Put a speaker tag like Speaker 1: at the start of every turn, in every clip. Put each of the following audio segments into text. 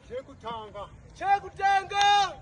Speaker 1: Chekutanga.
Speaker 2: Chekutanga.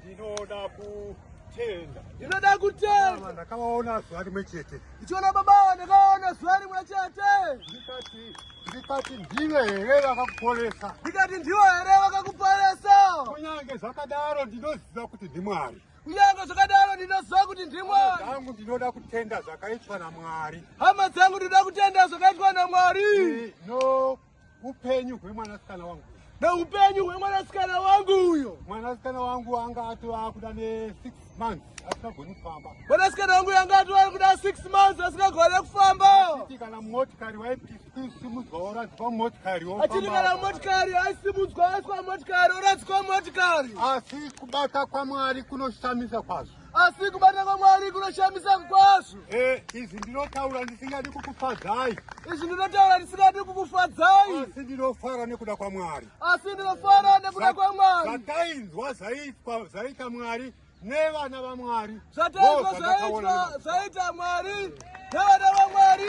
Speaker 1: Ndinoda kutenda.
Speaker 2: Ndinoda kutenda.
Speaker 1: Ndakavaona zuva rimwe chete.
Speaker 2: Ndichiona baba ndakaona zuva rimwe chete.
Speaker 1: Ndikati ndikati ndiwe here vakakuporesa?
Speaker 2: Ndikati ndiwe here vakakuporesa?
Speaker 1: Kunyange zvakadaro ndinoziva kuti ndiMwari.
Speaker 2: Kunyange zvakadaro ndinoziva kuti ndiMwari.
Speaker 1: Dzangu ndinoda kutenda zvakaitwa naMwari.
Speaker 2: Hama dzangu ndinoda kutenda zvakaitwa naMwari.
Speaker 1: No upenyu hwemwanasikana wangu.
Speaker 2: Neupenyu hwemwanasikana wangu uyo.
Speaker 1: Mwanasikana wangu anga atova kuda ne 6 months asingagoni kufamba.
Speaker 2: Mwanasikana wangu anga atova kuda 6 months asingagoni kufamba.
Speaker 1: Achiti kana motikari waisimudzwa oradzikwa motikari
Speaker 2: Achiti kana motikari aisimudzwa aiswa motikari oradzikwa motikari.
Speaker 1: Asi kubata kwaMwari kunoshamisa kwazvo.
Speaker 2: Asi kubata kwaMwari kunoshamisa kwazvo.
Speaker 1: Eh, izvi ndinotaura ndisingadi kukufadzai.
Speaker 2: Izvi ndinotaura ndisingadi kukufadzai.
Speaker 1: Asi ndinofara nekuda kwaMwari.
Speaker 2: Asi ndinofara nekuda kwaMwari.
Speaker 1: Zvatainzwa zvaitwa zvaita Mwari nevana vaMwari.
Speaker 2: Zvatainzwa zvaitwa zvaita Mwari nevana vaMwari.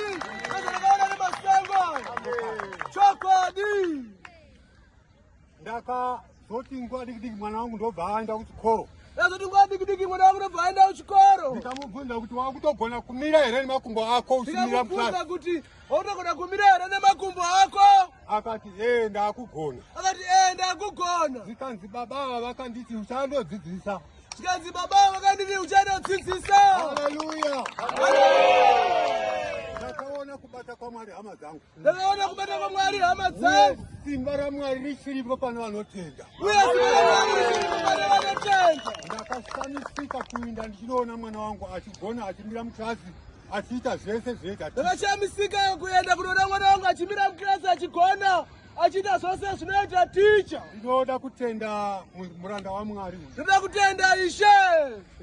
Speaker 2: Ndozvandakaona nemasango. Chokwadi.
Speaker 1: Ndakazoti nguva diki diki mwana wangu ndobva aenda kuchikoro.
Speaker 2: Ndakazoti nguva diki diki mwana wangu ndobva aenda kuchikoro.
Speaker 1: Ndikamubvunza kuti wakutogona kumira here nemakumbo ako uchimira
Speaker 2: Ndikamubvunza kuti wakutogona kumira here nemakumbo ako?
Speaker 1: Akati ee ndakugona.
Speaker 2: Akati ee ndakugona.
Speaker 1: Zvikanzi baba ava vakanditi uchandodzidzisa.
Speaker 2: Zvikanzi baba ava vakanditi uchandodzidzisa.
Speaker 1: Haleluya. Ndakaona kubata kwaMwari hama dzangu.
Speaker 2: Ndakaona kubata kwaMwari hama dzangu.
Speaker 1: Simba raMwari richiripo pane vanotenda.
Speaker 2: Uye simba raMwari richiripo pane vanotenda.
Speaker 1: Ndakashamisika kuinda ndichinoona mwana wangu achigona achimira mukirasi achiita zvese zvega.
Speaker 2: Ndakashamisika kuenda kunoona mwana wangu achimira mukirasi achigona achiita zvose zvinoita ticha.
Speaker 1: Ndinoda kutenda muranda waMwari.
Speaker 2: Ndinoda kutenda Ishe.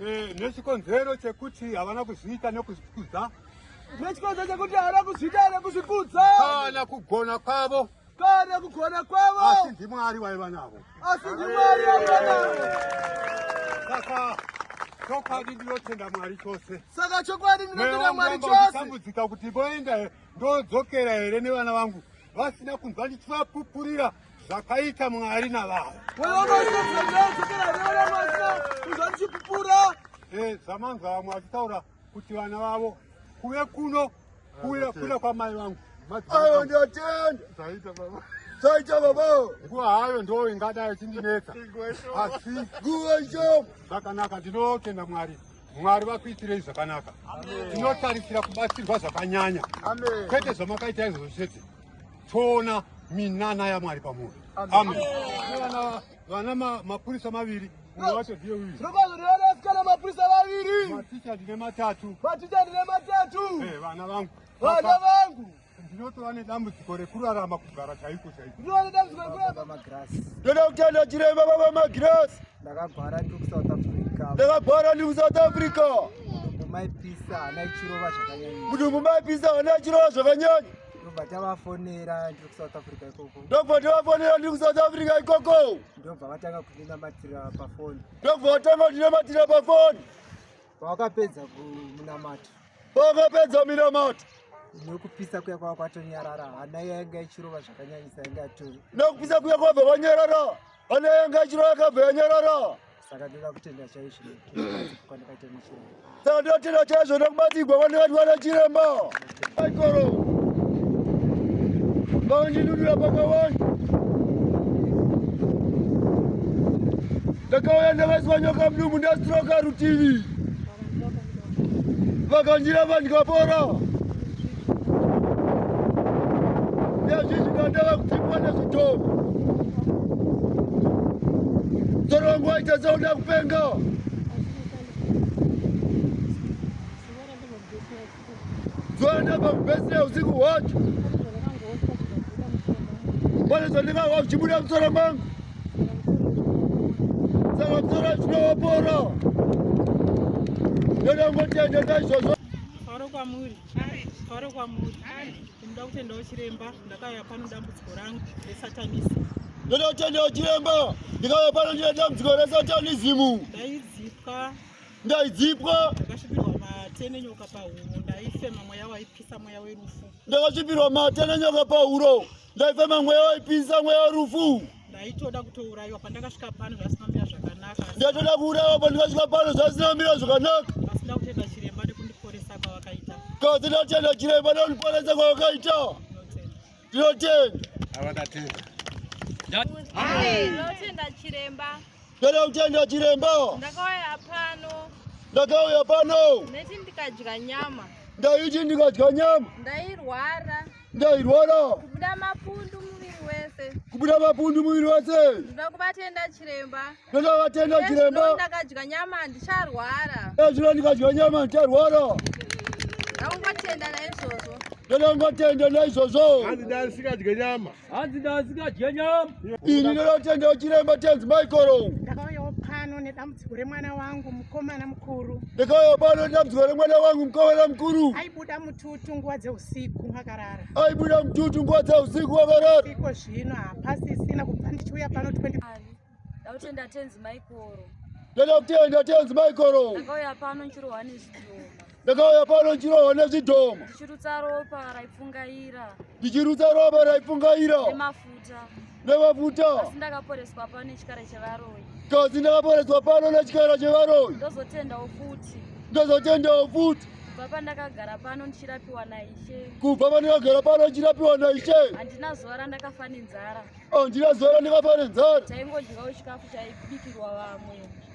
Speaker 1: Eh, nechikonzero chekuti havana kuzviita nekuzvikudza
Speaker 2: Nechikonzero chekuti haana kuzviita nekuzvikudza.
Speaker 1: Kana kugona kwavo.
Speaker 2: Kana kugona kwavo.
Speaker 1: Asi ndiMwari waiva navo.
Speaker 2: Asi ndiMwari waiva navo.
Speaker 1: Saka chokwadi ndinotenda Mwari chose.
Speaker 2: Saka chokwadi ndinotenda Mwari chose.
Speaker 1: Tambudzika kuti voenda ndodzokera here nevana vangu vasina kunzwa ndichivapupurira zvakaita Mwari navanhu.
Speaker 2: Kunzwa ndichipupura.
Speaker 1: Eh, zvamanzwa vamwe vachitaura kuti vana vavo kuve kuno kuuya kuda kwamai vangu
Speaker 2: ayo ndiyatenda
Speaker 1: zvaita baba
Speaker 2: zvaita baba
Speaker 1: nguva hayo ndo ingadai ichindinetsa asi
Speaker 2: nguva ishoma
Speaker 1: zvakanaka ndinotenda mwari mwari vakuitirei zvakanaka tinotarisira kubatsirwa zvakanyanya kwete zvamakaita izvozvo chete toona minana yamwari pamuri amen vana mapurisa maviri umwe wacho ndiye uyu
Speaker 2: zvirokwazvo ndinoda mapurisa vaviri
Speaker 1: maticha ndine matatu
Speaker 2: maticha ndine matatu
Speaker 1: eh, vana vangu
Speaker 2: vana vangu
Speaker 1: ndinotova nedambudziko rekurarama kugara chaiko chaiko
Speaker 2: ndinova nedambudziko rekurarama
Speaker 3: ndoda kutenda chiremba baba magirasi
Speaker 4: ndakagwara ndiri kusouth africa
Speaker 3: ndakagwara ndiri kusouth africa
Speaker 4: mudumbu maipisa hana ichirova zvakanyanya
Speaker 3: mudumbu maipisa hana ichirova zvakanyanya
Speaker 4: ndobva tavafonera ndiri kusouth africa ikoko
Speaker 3: ndobva tavafonera ndiri kusouth africa ikoko
Speaker 4: ndobva vatanga kundinamatira pafoni
Speaker 3: ndobva vatanga kundinamatira pafoni
Speaker 4: pavakapedza munamato
Speaker 3: pavakapedza minamato
Speaker 4: nekupisa kuya kwava kwatonyarara hana yanga ichirova zvakanyanyisa yanga yatori
Speaker 3: nekupisa kuya kwabva kwanyarara hana yanga ichirova yakabva yanyarara
Speaker 4: saka ndoda kutenda chaizvo nekubatsirwa kwandakaita nechiremba
Speaker 3: saka ndinotenda chaizvo nekubatsirwa kwandakaitwa nechiremba aikoro vakandinunura pakawanda ndakauya ndakaiswa nyoka mudumbu ndastroka rutivi vakandiramba ndikapora nezvizvi ndandava kudzipwa nezvitombo msoro wangu waita seuda kupenga zuva ndabva kubhesira usiku hwacho pane zvandikahwa zvichibuda musoro mangu saka musoro chinowapora ndoda kungotenda naizvozvo
Speaker 5: Faro kwamuri faro kwamuri ndinoda kutendawo chiremba ndakauya pano dambudziko rangu resatanism
Speaker 3: ndoda kutendawo chiremba ndikauya pano ndine dambudziko resatanism
Speaker 5: ndaidzipwa
Speaker 3: ndaidzipwa
Speaker 5: ndakasvipirwa mate nenyoka pahuro ndaifema mweya waipisa mweya werufu
Speaker 3: ndakasvipirwa mate nenyoka pahuro ndaifema mweya waipisa mweya werufu.
Speaker 5: Ndaitoda kutourayiwa pandakasvika pano, zvasina kumira zvakanaka.
Speaker 3: Ndatoda kuurayiwa pandikasvika pano, zvasina kumira zvakanaka.
Speaker 5: Asi ndakutenda chiremba nekundiporesa kwavakaita.
Speaker 3: Kasi ndatenda chiremba nekundiporesa kwavakaita.
Speaker 5: Ndinotenda.
Speaker 3: Tinotenda.
Speaker 6: Ndinotenda chiremba.
Speaker 3: Ndoda kutenda chiremba.
Speaker 6: Ndakauya pano.
Speaker 3: Ndakauya pano.
Speaker 6: Ndaiti ndikadya nyama.
Speaker 3: Ndaiti ndikadya nyama.
Speaker 6: Ndairwara.
Speaker 3: Ndairwara.
Speaker 6: Kubuda mapundu muviri wese.
Speaker 3: Kubuda mapundu muviri wese.
Speaker 6: Ndoda kuvatenda chiremba.
Speaker 3: Ndoda kuvatenda chiremba.
Speaker 6: Ndakadya nyama handicharwara.
Speaker 3: Ezvino ndikadya nyama handicharwara.
Speaker 6: Ndakungotenda naizvozvo.
Speaker 3: Ndoda kungotenda naizvozvo.
Speaker 1: Hanzi ndaisingadye nyama.
Speaker 2: Hanzi ndasingadye nyama.
Speaker 3: Ini ndoda kutenda chiremba Tenzi Michael.
Speaker 7: Ndakauyawo pano nedambudziko remwana wangu mukomana mukuru.
Speaker 3: Ndakauya pano nedambudziko remwana wangu mukomana mukuru.
Speaker 7: Aibuda mututu nguva dzeusiku akarara.
Speaker 3: Aibuda mututu nguva dzeusiku akarara.
Speaker 7: Iko zvino hapasisina kubva ndichiuya pano 20.
Speaker 8: Ndakutenda Tenzi Maikoro.
Speaker 3: Ndoda kutenda Tenzi Michael.
Speaker 8: Ndakauya pano ndichirohwa nezvidhoma.
Speaker 3: Ndakauya pano ndichirohwa nezvidhoma.
Speaker 8: Ndichirutsa ropa raipfungaira.
Speaker 3: Ndichirutsa ropa raipfungaira.
Speaker 8: Nemafuta.
Speaker 3: Nemafuta.
Speaker 8: Asi ndakaporeswa pano nechikara chevaroyi.
Speaker 3: Kasi ndakaporeswa pano nechikara chevaroyi.
Speaker 8: Ndozotendawo futi.
Speaker 3: Ndozotendawo futi.
Speaker 8: Kubva pandakagara pano ndichirapiwa naIshe.
Speaker 3: Kubva pandakagara pano ndichirapiwa naIshe.
Speaker 8: Handina zuva randakafa nenzara.
Speaker 3: Handina zuva randakafa nenzara.
Speaker 8: Taingodyawo chikafu chaibikirwa vamwe.